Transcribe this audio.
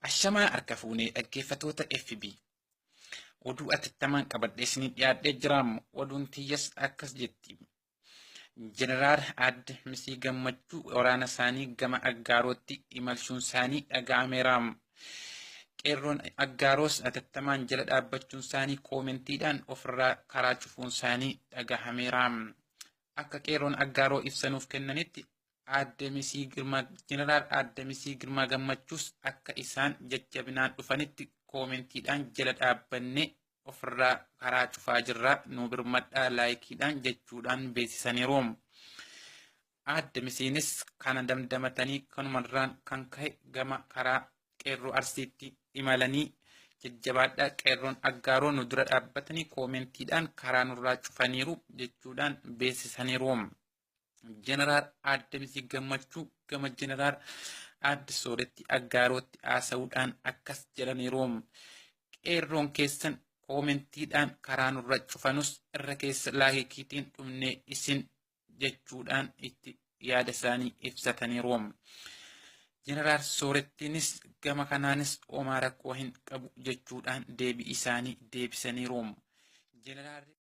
Ashamaa harka fuunee dhaggeeffattoota FB. Oduu atattamaan qabadhee isinii dhiyaadhee jiraam. Oduun tiyyas akkas jetti. Jeneraal Aadde Misii Gammachuu waraana isaanii gama Aggaarootti imalchuun isaanii dhaga'ameera. Qeerroon Aggaaroos atattamaan jala dhaabbachuun isaanii koomentiidhaan ofirraa karaa cufuun isaanii dhagahameera. Akka qeerroon Aggaaroo ibsanuuf kennanitti Aadde Misii Girmaa Jeneraal Aadde Misii Girmaa Gammachuus akka isaan jajjabinaan dhufanitti koomentiidhaan jala dhaabbannee ofirraa karaa cufaa jirra nu birmadhaa laayikiidhaan jechuudhaan beeksisaniiru. Aadde Misiinis kana damdamatanii kanumarraan kan ka'e gama karaa qeerroo Arsiitti imalanii jajjabaadhaa qeerroon Aggaaroo nu dura dhaabbatanii koomentiidhaan karaa nurraa cufaniiru jechuudhaan beeksisaniiru. Jeneraal Aadde Misii Gammachuu gama Jeneraal Aadde Sooretti Aggaarootti haasa'uudhaan akkas jedhaniiru. Qeerroon keessan koomentiidhaan karaa nurra cufanus irra keessa laayikiitiin dhumnee isin jechuudhaan itti yaada isaanii ibsataniiru. Jeneraal Soorettiinis gama kanaanis homaa rakkoo hin qabu jechuudhaan deebii isaanii deebisaniiru. Jeneraal